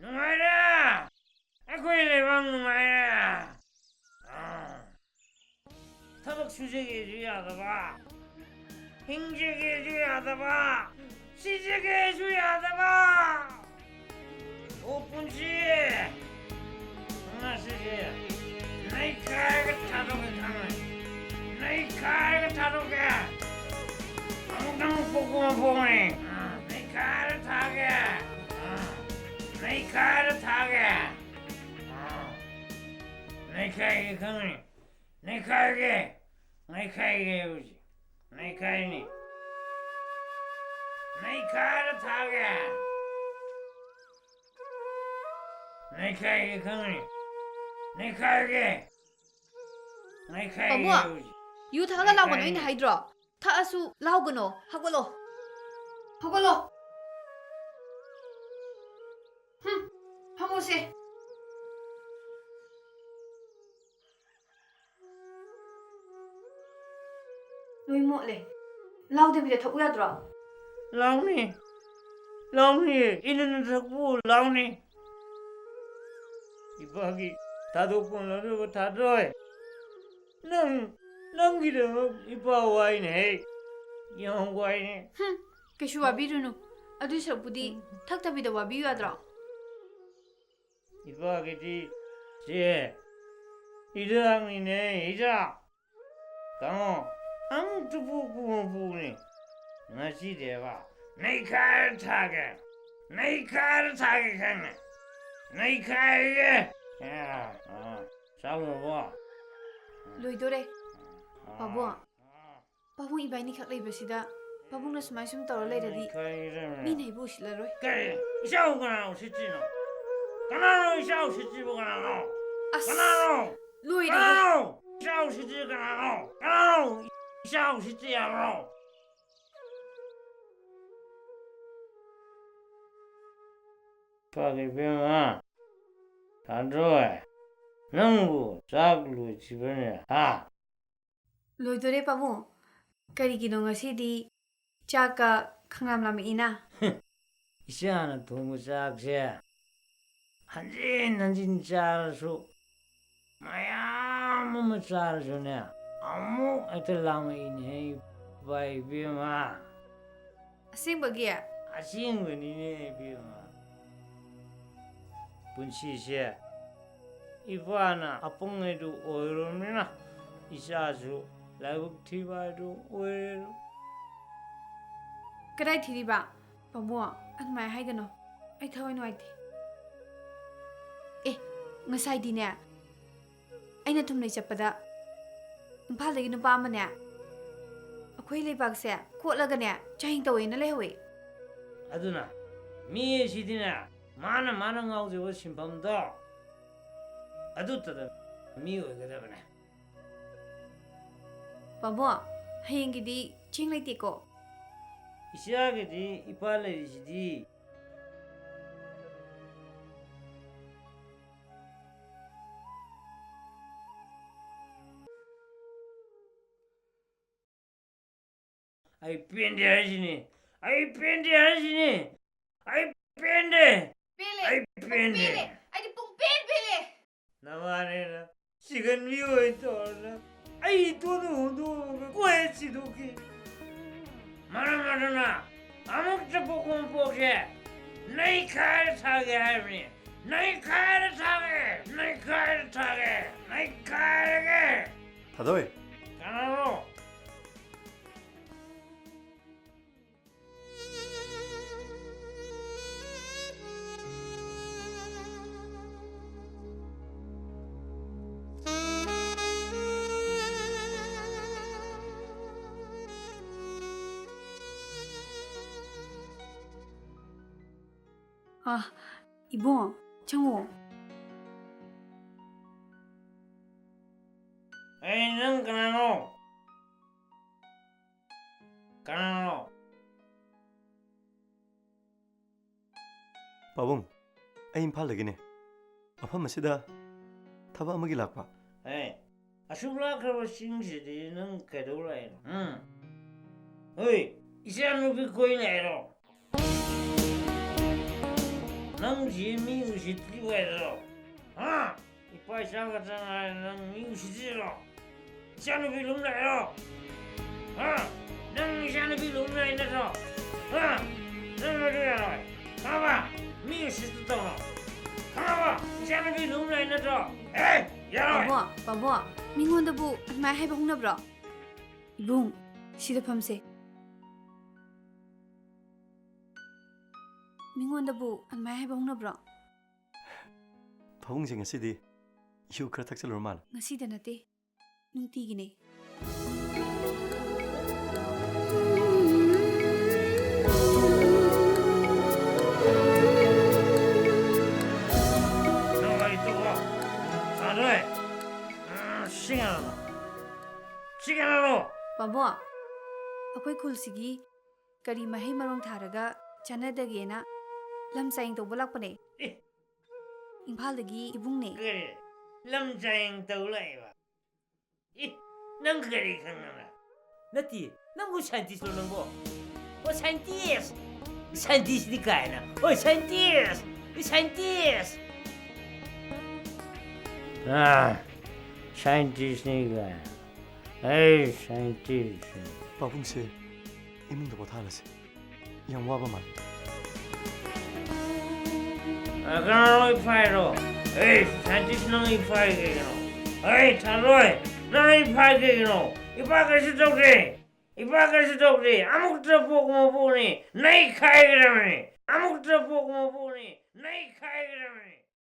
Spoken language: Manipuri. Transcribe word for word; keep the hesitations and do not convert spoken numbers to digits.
ꯅꯨꯡꯉꯥꯏꯔꯦ꯫ ꯑꯩꯈꯣꯏ ꯂꯩꯕꯥꯛ ꯅꯨꯡꯉꯥꯏꯔꯦ꯫ ꯑꯥ꯫ ꯊꯕꯛ ꯁꯨꯖꯒꯦꯁꯨ ꯌꯥꯗꯕ, ꯍꯤꯡꯖꯒꯦꯁꯨ ꯌꯥꯗꯕ, ꯁꯤꯖꯒꯦꯁꯨ ꯌꯥꯗꯕ꯫ ꯑꯣ ꯄꯨꯟꯁꯤ, ꯉꯁꯤꯗꯤ ꯅꯩꯈꯥꯏꯔꯒ ꯊꯥꯗꯣꯛꯀꯦ ꯈꯪꯉꯦ꯫ ꯅꯩꯈꯥꯏꯔꯒ ꯊꯥꯗꯣꯛꯀꯦ꯫ ꯑꯃꯨꯛꯇꯪ ꯄꯣꯛꯄ ꯃꯄꯣꯛꯅꯤ꯫ ꯅꯩꯈꯥꯏꯔꯒ ꯊꯥꯒꯦ꯫ ꯅꯩꯈꯥꯏꯔꯒ ꯊꯥꯒꯦ꯫ ꯅꯩꯈꯥꯏꯒꯦ ꯈꯪꯉꯦ꯫ ꯅꯩꯈꯥꯏꯒꯦ꯫ ꯅꯩꯈꯥꯏꯒꯦ ꯍꯧꯖꯤꯛ꯫ ꯅꯩꯈꯥꯏꯅꯤ꯫ ꯅꯩꯈꯥꯏꯔ ꯊꯥꯒꯦ꯫ ꯅꯩꯈꯥꯏꯒꯦ ꯈꯪꯉꯤ꯫ ꯅꯩꯈꯥꯏꯒꯦ꯫ ꯅꯩꯈꯥꯏꯒꯦ ꯄꯥꯕꯨꯡ, ꯍꯧꯖꯤꯛ꯫ ꯌꯨ ꯊꯛꯑꯒ ꯂꯥꯎꯒꯅꯣ, ꯑꯩꯅ ꯅꯩꯈꯥꯏꯅꯤ꯫ ꯍꯥꯏꯗ꯭ꯔꯣ? ꯊꯛꯑꯁꯨ ꯂꯥꯎꯒꯅꯣ꯫ ꯍꯧꯒꯠꯂꯣ꯫ ꯍꯧꯒꯠꯂꯣ꯫ ꯍꯝ, ꯐꯝꯃꯣꯁꯦ꯫ ꯂꯣꯏ ꯃꯣꯠꯂꯦ꯫ ꯂꯥꯎꯗꯕꯤꯗ ꯊꯛꯎ ꯌꯥꯗ꯭ꯔꯣ? ꯂꯥꯎꯅꯤ꯫ ꯂꯥꯎꯅꯤ꯫ ꯏꯅꯅ ꯊꯛꯄꯨ ꯂꯥꯎꯅꯤ꯫ ꯏꯄꯥꯒꯤ ꯊꯥꯗꯣꯛꯄ ꯉꯝꯗꯕ ꯊꯥꯗꯣꯏ꯫ ꯅꯪ, ꯅꯪꯒꯤꯗꯃꯛ ꯏꯄꯥ ꯋꯥꯏꯅꯦ ꯍꯦ꯫ ꯌꯥꯝ ꯋꯥꯏꯅꯦ꯫ ꯍꯨꯝ, ꯀꯩꯁꯨ ꯋꯥꯕꯤꯔꯨꯅꯨ꯫ ꯑꯗꯨꯏ ꯁꯔꯨꯛꯄꯨꯗꯤ ꯊꯛꯇꯕꯤꯗ ꯋꯥꯕꯤꯌꯨ ꯌꯥꯗ꯭ꯔꯣ? ꯏꯄꯥꯒꯤꯗꯤ ꯁꯦ ꯍꯤꯗꯥꯛꯅꯤꯅꯦ, ꯍꯤꯗꯥꯛ꯫ ꯇꯥꯃꯣ, ꯑꯃꯨꯛꯇ ꯄꯨ, ꯄꯨ, ꯄꯨꯅꯦ꯫ ꯉꯁꯤꯗꯦꯕ ꯅꯩꯈꯥꯏꯔ ꯊꯥꯒꯦ꯫ ꯅꯩꯈꯥꯏꯔ ꯊꯥꯒꯦ ꯈꯪꯉꯦ꯫ ꯅꯩꯈꯥꯏꯔꯒꯦ꯫ ꯑꯦ, ꯑ, ꯆꯥꯎꯔꯕꯣ? ꯂꯣꯏꯗꯣꯔꯦ꯫ ꯑ, ꯄꯥꯕꯨꯡ꯫ ꯑ꯫ ꯄꯥꯕꯨꯡ ꯏꯕꯥꯅꯤꯈꯛ ꯂꯩꯕꯁꯤꯗ ꯄꯥꯕꯨꯡꯅ ꯁꯨꯃꯥꯏ ꯁꯨꯝ ꯇꯧꯔ ꯂꯩꯔꯗꯤ ꯀꯔꯤꯅꯣ? ꯃꯤꯅ ꯑꯩꯕꯨ ꯎꯁꯤꯠꯂꯔꯣꯏ꯫ ꯀꯔꯤ? ꯏꯆꯥꯕꯨ ꯀꯅꯥꯅ ꯎꯁꯤꯠꯇ꯭ꯔꯤꯅꯣ? ꯀꯅꯥꯅꯣ ꯏꯆꯥ ꯎꯁꯤꯠꯇ꯭ꯔꯤꯕ ꯀꯅꯥꯅꯣ? ꯑꯁ! ꯀꯅꯥꯅꯣ? ꯂꯣꯏꯔꯦꯍꯦ꯫ ꯀꯅꯥꯅꯣ? ꯏꯆꯥ ꯎꯁꯤꯠꯇ꯭ꯔꯤ ꯀꯅꯥꯅꯣ? ꯀꯅꯥꯅꯣ? ꯏꯆꯥ ꯎꯁꯤꯠꯇ꯭ꯔꯤ ꯍꯥꯏꯕ꯭ꯔꯣ? ꯐꯔꯦ ꯏꯕꯦꯝꯃ, ꯊꯥꯗꯣꯏ, ꯅꯪꯕꯨ ꯆꯥꯛ ꯂꯣꯏꯗ꯭ꯔꯤꯕꯅꯦ, ꯍꯥ? ꯂꯣꯏꯗꯣꯔꯦ ꯄꯥꯕꯨꯡ꯫ ꯀꯔꯤꯒꯤꯅꯣ ꯉꯁꯤꯗꯤ ꯆꯥꯛꯀ ꯈꯪꯂꯥꯝ ꯂꯥꯝꯃꯛꯏꯅ? ꯏꯆꯥꯅ ꯊꯣꯡꯕ ꯆꯥꯛꯁꯦ ꯍꯟꯖꯤꯟ ꯍꯟꯖꯤꯟ ꯆꯥꯔꯁꯨ, ꯃꯌꯥꯝ ꯑꯃ ꯆꯥꯔꯁꯨꯅꯦ, ꯑꯃꯨꯛ ꯍꯦꯛꯇ ꯂꯥꯝꯃꯛꯏꯅꯦꯍꯦ, ꯏꯄꯥ ꯏꯕꯦꯝꯃ꯫ ꯑꯁꯦꯡꯕꯒꯤ? ꯑꯁꯦꯡꯕꯅꯤꯅꯦ ꯏꯕꯦꯝꯃ꯫ ꯄꯨꯟꯁꯤꯁꯦ ꯏꯄꯥꯅ ꯑꯄꯪ ꯍꯥꯏꯗꯨ ꯑꯣꯏꯔꯨꯔꯕꯅꯤꯅ, ꯏꯆꯥꯁꯨ ꯂꯥꯏꯕꯛ ꯊꯤꯕ ꯍꯥꯏꯗꯨ ꯑꯣꯏꯔꯦ꯫ ꯀꯗꯥꯏ ꯊꯤꯔꯤꯕ? ꯄꯥꯕꯨꯡ, ꯑꯗꯨꯃꯥꯏꯅ ꯍꯥꯏꯒꯅꯨ꯫ ꯑꯩ ꯊꯋꯥꯏ ꯅꯨꯡꯉꯥꯏꯇꯦ꯫ ꯑꯦ, ꯉꯁꯥꯏꯗꯤꯅꯦ, ꯑꯩꯅ ꯊꯨꯝꯂꯩ ꯆꯠꯄꯗ ꯏꯝꯐꯥꯜꯗꯒꯤ ꯅꯨꯄꯥ ꯑꯃꯅꯦ, ꯑꯩꯈꯣꯏ ꯂꯩꯕꯥꯛꯁꯦ ꯀꯣꯠꯂꯒꯅꯦ ꯆꯍꯤꯡ ꯇꯧꯋꯦꯅ ꯂꯩꯍꯧꯋꯦ꯫ ꯑꯗꯨꯅ ꯃꯤ ꯑꯁꯤꯗꯤꯅꯦ, ꯃꯥꯅ ꯃꯥꯅ ꯉꯥꯎꯖꯕ ꯁꯤꯟꯐꯝꯗꯣ ꯑꯗꯨꯇꯗ ꯃꯤ ꯑꯣꯏꯒꯗꯕꯅꯦ꯫ ꯄꯥꯕꯨꯡ, ꯍꯌꯦꯡꯒꯤꯗꯤ ꯆꯦꯡ ꯂꯩꯇꯦꯀꯣ? ꯏꯆꯥꯒꯤꯗꯤ ꯏꯄꯥ ꯂꯩꯔꯤꯁꯤꯗꯤ꯫ ꯑꯩ ꯄꯦꯟꯗꯦ ꯍꯥꯏꯁꯤꯅꯤ, ꯑꯩ ꯄꯦꯟꯗꯦ ꯍꯥꯏꯁꯤꯅꯤ, ꯑꯩ ꯄꯦꯟꯗꯦ, ꯄꯦꯜꯂꯦ꯫ ꯑꯩ ꯄꯦꯟꯗꯦ꯫ ꯄꯦꯜꯂꯦ꯫ ꯑꯩꯗꯤ ꯄꯨꯡ ꯄꯦꯟ ꯄꯦꯜꯂꯦ꯫ ꯅꯃꯥꯅꯦꯅ ꯆꯤꯒꯟꯕꯤ ꯑꯣꯏꯅ ꯇꯧꯔꯅ ꯑꯩ ꯏꯇꯣꯟꯗ ꯍꯨꯟꯗꯣꯛꯑꯒ ꯀꯣꯏ ꯁꯤꯗꯣꯛꯈꯤ꯫ ꯃꯔꯝ ꯑꯗꯨꯅ ꯑꯃꯨꯛꯇ ꯄꯣꯛꯄ ꯃꯄꯣꯛꯁꯦ ꯅꯩꯈꯥꯏꯔ ꯊꯥꯒꯦ ꯍꯥꯏꯕꯅꯤ꯫ ꯅꯩꯈꯥꯏꯔ ꯊꯥꯒꯦ, ꯅꯩꯈꯥꯏꯔ ꯊꯥꯒꯦ, ꯅꯩꯈꯥꯏꯔꯒꯦ꯫ ꯊꯥꯗꯣꯏ꯫ ꯀꯅꯥꯅꯣ? ꯑ, ꯏꯕꯨꯡ, ꯆꯪꯉꯣ꯫ ꯑꯩ ꯅꯪ ꯀꯅꯥꯅꯣ? ꯀꯅꯥꯅꯣ? ꯄꯥꯕꯨꯡ, ꯑꯩ ꯏꯝꯐꯥꯜꯗꯒꯤꯅꯦ꯫ ꯃꯐꯝ ꯑꯁꯤꯗ ꯊꯕꯛ ꯑꯃꯒꯤ ꯂꯥꯛꯄ꯫ ꯑꯦ, ꯑꯁꯨꯛ ꯂꯥꯛꯈ꯭ꯔꯕ ꯆꯤꯡꯁꯤꯗꯤ ꯅꯪ ꯀꯩꯗꯧ ꯂꯥꯛꯏꯅꯣ? ꯎꯝ? ꯍꯣꯏ, ꯏꯆꯥꯅꯨꯄꯤ ꯀꯣꯏ ꯂꯥꯛꯏꯔꯣ? ꯅꯪ ꯁꯤ ꯃꯤ ꯎꯁꯤꯠꯇ꯭ꯔꯤꯕ ꯍꯥꯏꯗ꯭ꯔꯣ? ꯍꯥ? ꯏꯄꯥ ꯏꯆꯥ ꯈꯛꯇ ꯉꯥꯏꯔꯦ, ꯅꯪ ꯃꯤ ꯎꯁꯤꯠꯇ꯭ꯔꯤꯔꯣ? ꯏꯆꯥꯅꯨꯄꯤ ꯂꯨꯝ ꯂꯥꯛꯏꯔꯣ? ꯍꯥ? ꯅꯪ ꯏꯆꯥꯅꯨꯄꯤ ꯂꯨꯝ ꯂꯥꯛꯏ ꯅꯠꯇ꯭ꯔꯣ? ꯍꯥ? ꯅꯪ ꯑꯗꯨ ꯌꯥꯔꯣꯏ꯫ ꯈꯪꯉꯕ? ꯃꯤ ꯎꯁꯤꯠꯇ ꯇꯧꯅꯣ꯫ ꯈꯪꯉꯕ? ꯏꯆꯥꯅꯨꯄꯤ ꯂꯨꯝ ꯂꯥꯛꯏ ꯅꯠꯇ꯭ꯔꯣ? ꯑꯦ! ꯌꯥꯔꯣꯏ! ꯄꯥꯕꯣ, ꯄꯥꯕꯣ, ꯃꯤꯉꯣꯟꯗꯕꯨ ꯑꯗꯨꯃꯥꯏꯅ ꯍꯥꯏꯕ ꯍꯧꯅꯕ꯭ꯔꯣ? ꯏꯕꯨꯡ, ꯁꯤꯗ ꯐꯝꯁꯦ꯫ ꯃꯤꯉꯣꯟꯗꯕꯨ ꯑꯗꯨꯃꯥꯏꯅ ꯍꯥꯏꯕ ꯍꯧꯅꯕ꯭ꯔꯣ? ꯐꯃꯨꯡꯁꯦ ꯉꯁꯤꯗꯤ ꯏꯍꯨ ꯈꯔ ꯊꯛꯆꯜꯂꯨꯔ ꯃꯥꯜꯂꯦ꯫ ꯉꯁꯤꯗ ꯅꯠꯇꯦ, ꯅꯨꯡꯇꯤꯒꯤꯅꯦ꯫ ꯅꯨꯡꯉꯥꯏꯇꯕ ꯁꯥꯟꯅꯔꯦ꯫ ꯁꯤꯡꯉꯅꯣ꯫ ꯁꯤꯡꯉꯅꯣ꯫ ꯄꯥꯕꯣ, ꯑꯩꯈꯣꯏ ꯈꯨꯜꯁꯤꯒꯤ ꯀꯔꯤ ꯃꯍꯩ ꯃꯔꯣꯡ ꯊꯥꯔꯒ ꯆꯥꯟꯅꯗꯒꯦꯅ ꯂꯝ ꯆꯥꯌꯦꯡ ꯇꯧꯕ ꯂꯥꯛꯄꯅꯦ꯫ ꯑꯦ꯫ ꯏꯝꯐꯥꯜꯗꯒꯤ ꯏꯕꯨꯡꯅꯦ꯫ ꯀꯔꯤ? ꯂꯝ ꯆꯥꯌꯦꯡ ꯇꯧ ꯂꯥꯛꯏꯕ? ꯏ, ꯅꯪ ꯀꯔꯤ ꯈꯪꯗꯅ? ꯅꯠꯇꯦ, ꯅꯪꯕꯨ scientist ꯂꯣ ꯅꯪꯕꯣ? ꯑꯣ, scientist! Scientist ꯅꯤ ꯀꯥꯏꯅ꯫ ꯑꯣ, scientist! Scientist! ꯑꯥ, scientist ꯅꯤ ꯀꯥꯏꯅ꯫ ꯑꯩ scientist ꯅꯤ꯫ ꯄꯥꯕꯨꯡꯁꯦ ꯏꯃꯨꯡꯗ ꯄꯣꯊꯥꯍꯜꯂꯁꯤ꯫ ꯌꯥꯝ ꯋꯥꯕ ꯃꯥꯜꯂꯤ꯫ ꯑ, ꯀꯅꯥꯅꯣ ꯑꯩ ꯐꯥꯏꯔꯣ? ꯑꯦ, scientist ꯅꯪ ꯑꯩ ꯐꯥꯏ ꯀꯩꯒꯤꯅꯣ? ꯑꯩ ꯊꯥꯔꯣꯏ, ꯅꯪ ꯑꯩ ꯐꯥꯏ ꯀꯩꯒꯤꯅꯣ? ꯏꯄꯥ ꯀꯩꯁꯨ ꯇꯧꯗꯦ꯫ ꯏꯄꯥ ꯀꯩꯁꯨ ꯇꯧꯗꯦ꯫ ꯑꯃꯨꯛꯇ ꯄꯣꯛꯄ ꯃꯄꯨꯅꯤ꯫ ꯅꯩꯈꯥꯏꯒꯗꯕꯅꯤ꯫ ꯑꯃꯨꯛꯇ ꯄꯣꯛꯄ ꯃꯄꯨꯅꯤ꯫ ꯅꯩꯈꯥꯏꯒꯗꯕꯅꯤ꯫